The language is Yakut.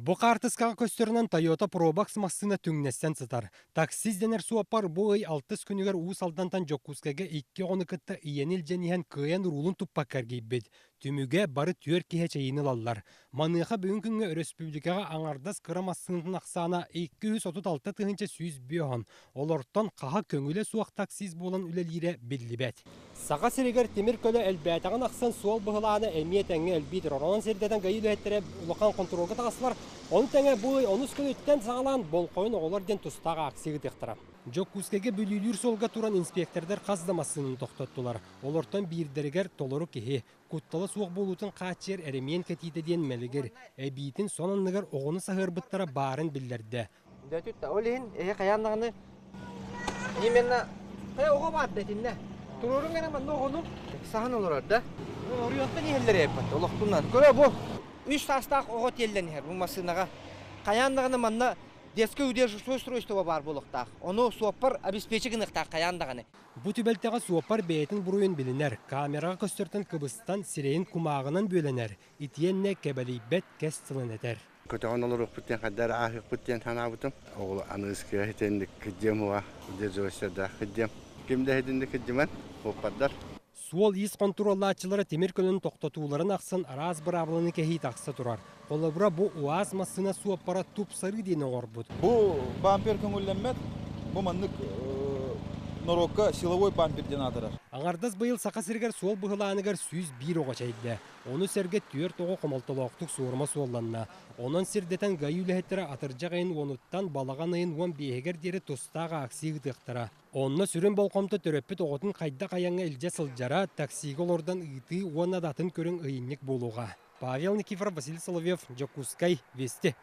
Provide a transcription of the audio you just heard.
Бу хаартыскаҕа көстөрүнэн Toyota Probox массыына түҥнэстэн сытар. Таксист дэнэр суоппар бу ый алтыс күнүгэр Уус Алдантан Дьокуускайга икки оҕону кытта ийэни илдьэн иһэн кыайан уруулун туппакка эргийбит. Түмүгэ бары түөрт киһи эчэйиини ылаллар. Маныаха бүгүн күҥҥэ өрөспүүбүлүкэҕэ аҥардас кыра массыынатын ахсаана 236 150, олортон хаһа көҥүлэ суох таксист буолан үлэлиирэ биллибэт. Саха сиригэр тимир көлө элбээтэҕин ахсын суол быһылаана эмиэ тэҥҥэ элбии турар. Онон сирдэтэн ГАИ үлэһиттэрэ улахан хонтуруолга таҕыстылар. Ону тэҥэ бу ый онус күнүттэн саҕалаан болҕойун оҕолор диэн тустаах акция ыытыахтара. Дьокуускайга Бүлүүлүүр суолга туран инспектордар хас да массыынаны тохтоттулар. Олортон биирдэригэр толору киһи, куттала суох буолуутун хааччыйар эрэмиэн кэтиитэ диэн мэлигир, эбиитин сон анныгар оҕону саһыарбыттара баарын биллэрдэ. Ол иһин эһи хайаан даҕаны именно хайа оҕо баар да итиннэ туруоруҥ эрэ манна оҕону саһан олорор да оруйуоттан иһэллэр эппат олохтунан көрө бу үс саастаах оҕо тиэллэн иһэр бу массыынаҕа хайаан даҕаны манна детское удерживающее устройство баар буолуохтаах ону суоппар обеспечи гыныахтаах хайаан даҕаны. Бу түбэлтэҕэ суоппар бэйэтин буруйун билинэр, камераҕа көстөртөн кыбыстан сирэйин кумааҕынан бүөлэнэр, итиэннэ кэбэлийбэт кэс тылын этэр. Көтөҕөн олоруохпут диэн хайдах эрэ ааһыахпыт диэн санаабытым. Оҕолор аныгыскыга итинник кырдьыам уоҕа, удерживайсардаах кырдьыам. Ким да итинник кырдьыман, суоппардар. Суол-иис хонтуруоллааччылара тимир көлөнү тохтотууларын ахсын араас быраабыланы кэһии тахса турар. Холобура, бу УАЗ массыына суоппара тупсарыы диэни оҥорбут. Бу бампер көҥүллэммэт, бу маннык норуокка силовой бампер диэн аатырар. Аҥардас быйыл Саха сиригэр суол быһылааныгар 101 оҕо чэйдэ. Ону сэргэ түөрт оҕо хомолтолоохтук суорума суолланна. Онон сирдэтэн ГАИ үлэһиттэрэ атырдьах ыйын уонуттан балаҕан ыйын уон биэһигэр диэри тустаах акция ыытыахтара. Онно сүрүн болҕомто төрөппүт оҕотун хайдах айаҥҥа илдьэ сылдьара, таксига олордон ыытыы уонна да атын көрүҥ ыйынньык буолуоҕа. Павел Никифоров, Василий Соловьев, Дьокуускай, Вести.